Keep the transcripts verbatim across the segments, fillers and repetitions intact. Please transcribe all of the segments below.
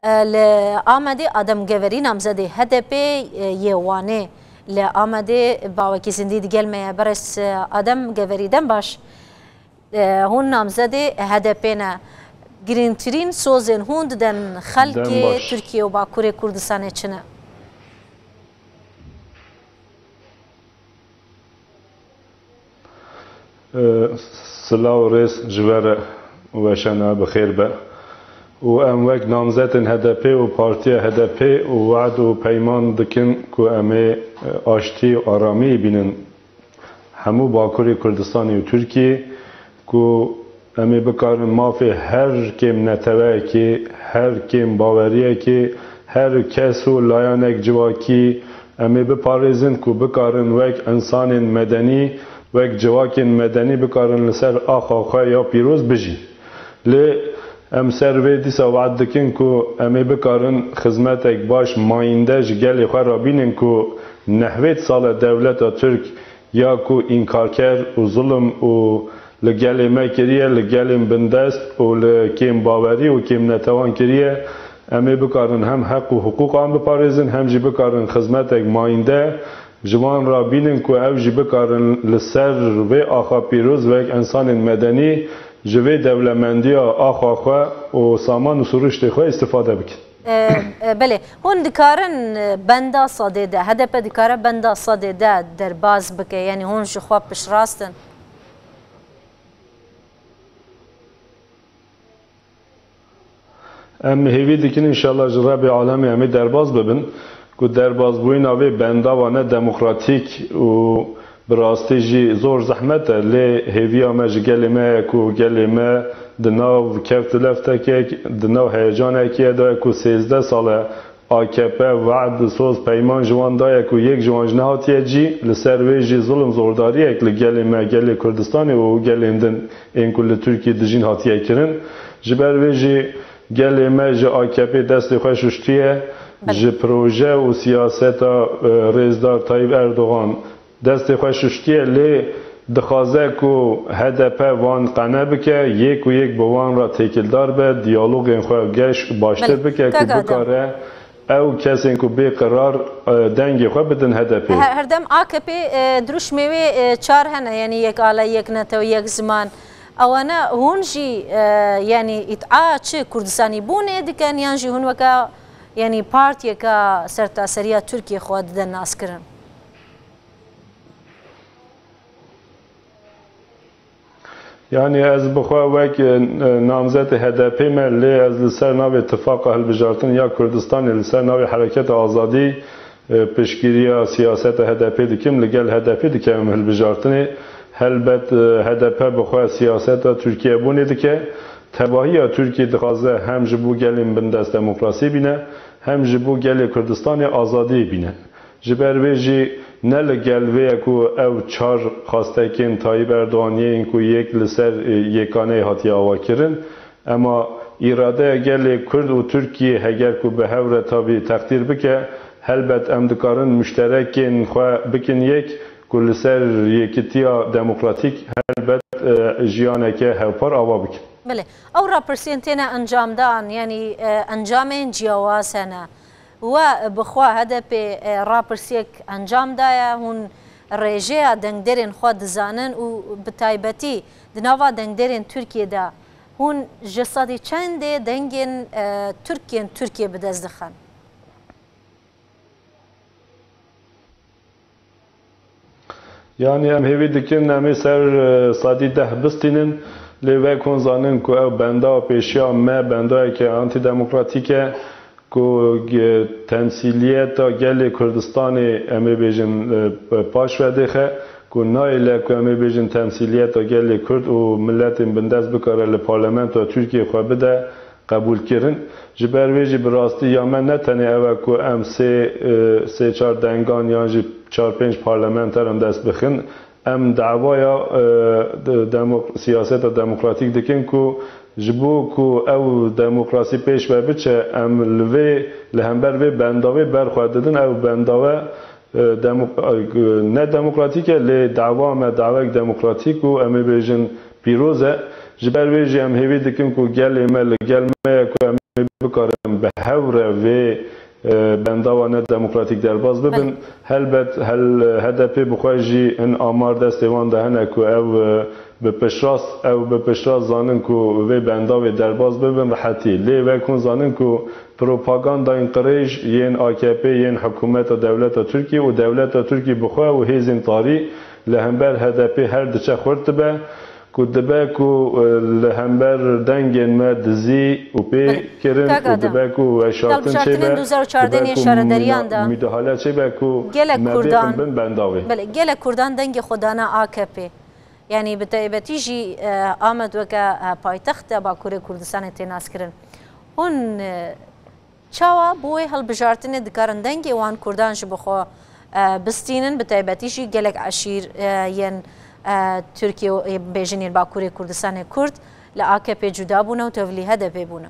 E, li Amedê Adem Geverî namzedê H D P yê Wanê li Amedê bawekî zindî digel me ye. Berêz, e, Adem Geverî, dem baş. E, hûn namzedê H D P ne. Girîngtirîn sozên hûn diden xelkê Tirkiye û Bakurê Kurdistanê çi ne? Silav û rêz ji we re û weşana bi xêr be. Û em wek namzetên H D P û partiya H D P û wad û peyman dikin ku em ê, e, aştî û aramî bînin hemû Bakurê Kurdistanê û Tirkiyê, ku em ê bikarin mafê her kêm neteweyekê, her kêm baweriyekê, her kes û layanek civakî em ê biparêzin ku bikarin wek însanên medenî, wek civakên medenî bikarin li ser axa xwe ya pîroz bijîn. Lê em ser vê dîsa wad dikin ku em ê bikarin xizmetek baş mayînde ji gelê xwe re bînin ku nehwêd sal e dewleta Tirk ya ku înkarker û zulm û li gelê me kiriye, li gelên bindest û li kêm bawerî û kêm netewan kiriye, em ê bikarin hem heq û hiqûqan biparêzin, hem jî bikarin xizmetek mayînde ji wan re bînin ku ew jî bikarin li ser vê axa pîroz wek însanên medenî ji vê dewlemendiya axa xwe û saman û siruştê xwe îstîfade bikin. E, e, belê. Hûn dikarin, e, benda sedê deh, H D P dikare benda sedê deh derbas bike, yanî hûn ji xwe piştrast in? Em hêvî dikin, înşallah ji Rebê Alemê em ê derbas bibin, ku derbasbûyîna vê bendava ne demokratîk û bi rastî jî zor zehmet e, lê hêviya me ji gelê me ye ku gelê me di nav keft û leftekê, di nav heyecanekê ye de ku sêzdeh sal e A K P we'd, soz, peyman ji wan daye ku yek ji wan ji nehatiye cî, li ser wê jî zulm zordariyek li gelê me, gelê Kurdistanê û gelên din ên ku li Tirkiyê dijîn hatiye kirin. Ji ber vê jî gelê me ji A K P destê xwe şuştiye, Belê. ji proje û siyaseta, e, rêzdar Tayyip Erdogan destê xwe şuştiye, lê dixwaze ku H D P van qene bike, yek û yek bi wan re têkildar be, diyalogên xwe geş baştir Belê. bike ku Kak Adem. bikare ew kesên ku bê qerar, e, dengê xwe bidin H D P. Her, herdem A K P, e, dirûşmê wê, e, çar hene, yanî yek ale, yek netew, yek ziman. Ewana hûn jî, e, yanî îd'a çi Kurdistanîbûnê dikin, yan jî hûn weke, yanî partiyeka sertaseriya Tirkiyê xwe dide naskirin? Yanî ez bi xwe wek, e, namzetê H D P me, lê ez li ser navê Tifaqa Hilbijartin ya Kurdistanê, li ser navê Hereketa Azadî, e, piştgiriya siyaseta H D P dikim, li gel H D P dikevim hilbijartinê. Helbet, e, H D P bi xwe siyaseta Tirkiyebûnê dike. Tevahiya Tirkiyê dixwaze hem ji bo gelên bindest demokrasî bîne, hem ji bo gelê Kurdistanê azadiyê bîne. Ji ber vê jî ne li gel vê ye ku ew çar xwestekên Tayyip Erdogan yên ku yek li ser, e, yekaneyê hatiye avakirin, ema îradeya gelê Kurd û Tirkiyê heger ku bi hev re tabî teqdîr bike, helbet em dikarin muşterekên xwe bikin yek ku li ser yekitiya demokratîk helbet, e, jiyaneke hevpar ava bikin. Belê. Ew rapirsiyên têne encamdan, yanî, e, encamên ciyawaz hene. We bi xwe H D P, e, rapirsiyek encam daye, hûn rêjeya dengderên xwe dizanin û bi taybetî di nava dengderên Tirkiyê de hûn ji sedî çendê dengên, e, Tirkên Tirkiyê bi dest dixin? Yanî em hêvî dikin em ê ser, e, sedî deh bistînin, lê wek hûn zanin ku ew benda pêşiya me, bendayeke antîdemokratîk e, ku ge-, temsîliyeta gelê Kurdistanê, em ê bêjin, e, paş ve dêxe, ku nayêle ku em ê bêjin temsîliyeta gelê Kurd û miletên bindest bikare li parlamentoya Tirkiyê xwe bide qebûlkirin. Ji ber vê jî bi rastî ya me ne tenê ew e ku em sê, e, sê çar dengan yan jî çar pênc parlamenteran dest bixin. Em dawaya, e, de-, demok-, siyaseta demokratîk dikin ku ji bo ku ew demokrasî pêş ve biçe, em li vê, li hember vê bendavê ber xwe didin. Ew bendave, e, demok-, e, ne demokratîk e, lê dawa me dawek demokratîk û em ê bêjin pîroz e. Ji ber vê jî em hêvî dikin ku gelê me li gel me ye ku em ê bikarin bi hev re vê, e, bendawa nedemokratîk derbas bibin. Belê. Helbet hel-, H D P bi xwe jî hin amar destê wan de hene ku ew, e, bi piştrast, ew bi piştrast zanin ku vê bendavê derbas bibin rehetî. Lê wek hûn zanin ku propagandayên qirêj yên A K P, yên hikûmeta dewleta Tirkiyê û dewleta Tirkiyê bi xwe û hêzên tarî li hember H D P her diçe xurt dibe, ku dibe ku, e, li hember dengên me dizî û pê Belê. kirin Kak û Adem, dibe ku weşartin hilbijartinên çêbe, du hezar û çardeh dibe yên ku şaredariyan mûda-, de mudahale çêbe ku gelek me Kurdan, bêxin bin bendavê. Belê, gelek Kurdan dengê xwe dana A K P. Yanî bi taybetî jî, e, Amed weke, e, paytexta Bakurê Kurdistanê tê naskirin. Hûn, e, çawa bi wê hilbijartinê dikarin dengê wan Kurdan ji bi xwe, e, bistînin, bi taybetî jî gelek eşîr, e, yên, e, Tirkiye û, ê, bêjin yên Bakurê Kurdistanê Kurd li A K P cuda bûne û tevlî H D P bûne?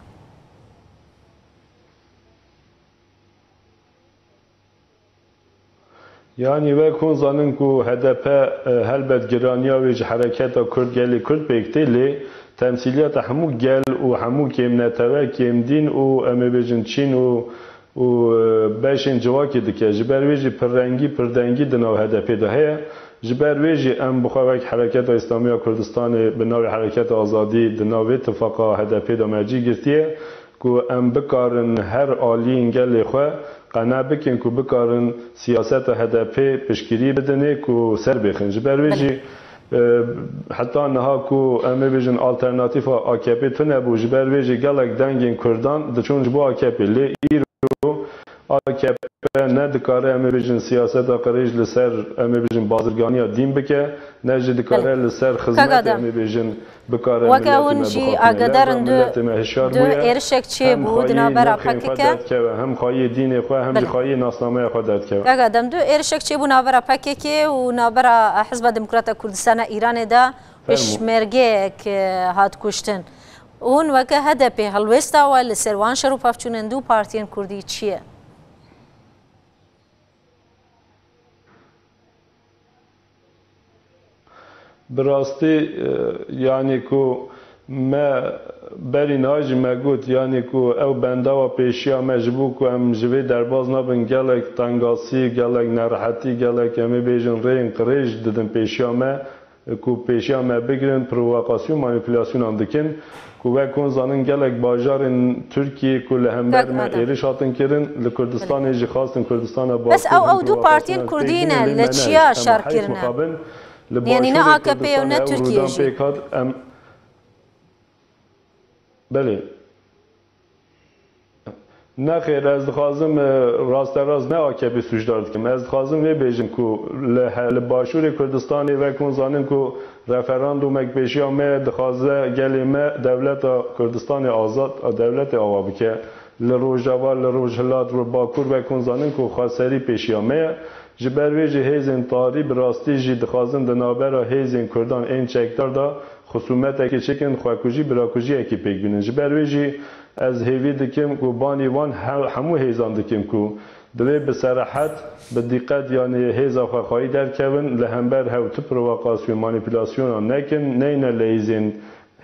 Yanî wek hûn zanin ku H D P, e, helbet giraniya wê ji hereketa Kurd, gelê Kurd pêk tê, lê temsîliyeta hemû gel û hemû kêmnetewe, kêmdîn û em ê bêjin çîn û, û, e, beşên civakê dike. Ji ber wê jî pirrengî, pirdengî di nav H D P de heye. Ji ber wê jî em bi xwe wek Hereketa Îslamî ya Kurdistanê bi navê Hereketa Azadî di nav vê tifaqa H D P de mercî girtiye. Ku em bikarin her aliyên gelê xwe qene bikin ku bikarin siyaseta H D P piştgirî bidinê ku ser bêxin. Ji ber wê Belê. jî, e, heta niha ku em ê bêjin alternatîfa A K P tune bû, ji ber wê jî gelek dengên Kurdan diçûn ji bo A K P. Lê îro A K P ne dikare, em ê bêjin, siyaseta qirêj li ser, em ê bêjin, bazirganiya dîn bike, ne jî dikare Belê. li ser Kak xizmetê, Adem. em ê bêjin, bikare Weke miletê hûn me jî bixapîne. Lewra agaderin du, miletê me hişyar du bûye. êrişek çêbû di navbera P K K. Hem xwayî nirxên xwe derdikeve, hem xwayî dînê xwe, hem jî Belê. xwayî nasnameya xwe derdikeve. Kak Adem, du êrişek çêbû navbera P K K û navbera Hizba Demokrata Kurdistana Îranê de Fermo. pêşmergeyek, e, hat kuştin. Hûn weke H D P helwêsta we li ser wan şer û pevçûnên du partiyên Kurdî çi ye? Bi rastî, e, yanî ku me berî niha jî me got, yanî ku ew bendawa pêşiya me ji bo ku em ji vê derbas nabin, gelek tengasî, gelek nerehetî, gelek, em ê bêjin, rêyên qirêj didin pêşiya me, ku pêşiya me bigirin, provokasyon, manîpulasyonan dikin. Ku wek hûn zanin, gelek bajarên Tirkiyê ku li hember Kak me Adem. êriş hatin kirin, li Kurdistanê Belê. jî xwestin Kurdistana Bes Bakur ew, hin ew du partiyên provokasyonan Kurdî pêk ne, bînin, lê li me çiya ne, em şer heyf kirine? mixabin. Li Yanî ne Başûrê A K P û Kurdistanê ne ew Tirkiye rûdan jî. pêk hat, em, belê. Nexêr, ez dixwazim, e, rasterast ne A K P sûcdar dikim. Ez dixwazim vê bêjim ku li he-, li Başûrê Kurdistanê wek hûn zanin ku referandumek pêşiya me ye, dixwaze gelê me dewleta Kurdistanê azad, dewletê ava bike. Li Rojava, li Rojhilat, li Bakur wek hûn zanin ku xweserî pêşiya me ye. Ji ber wê jî hêzên tarî bi rastî jî dixwazin di navbera hêzên Kurdan ên çekdar de xusûmetekê çêkin, xwekujî, birakujiyekê pêk bînin. Ji ber wê jî ez hêvî dikim ku banî wan he-, hemû hêzan dikim ku divê bi serehet, bi dîqet, yanî hêza xwe xwayî derkevin, li hember hev tu provokasyon, manîpulasyonan nekin, neyne leyzên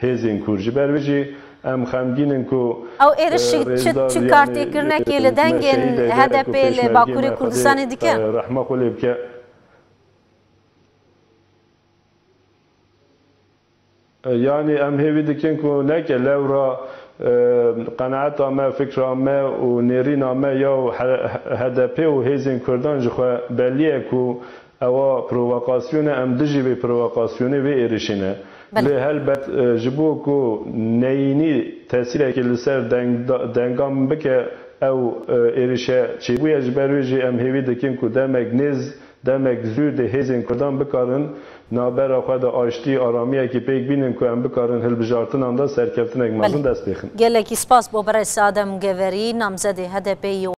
hêzên Kurd. Ji ber wê jî em xemgîn in ku, Ew êrişî e, çi, rêzdar, çi yanî, kartêkirinekê e, li me dengên şehîdê H D P gerek û li pêşmergê Bakurê me Xwedê, Kurdistanê dike? e, rehma xwe lê bike. E, yanî em hêvî dikin ku neke lewra, e, qenaeta me, fikra me û nêrîna me ya H-, H D P û hêzên Kurdan ji xwe belî ye ku ewa provokasyon e, em dijî vê provokasyonê, vê êrişê ne. Belê. Lê helbet, e, ji bo ku neyînî tesîrekê li ser deng-, dengan bike, ew, e, êrişe çêbûye, ji ber wê jî em hêvî dikin ku demek nêz, demek zû dê hêzên Kurdan bikarin navbera xwe de aştî, aramiyekî pêk bînin ku em bikarin hilbijartinan de serkeftinek mezin Belê. dest pê xin. Gelekî spas bo berê Adem Geverî, namzedê H D P yê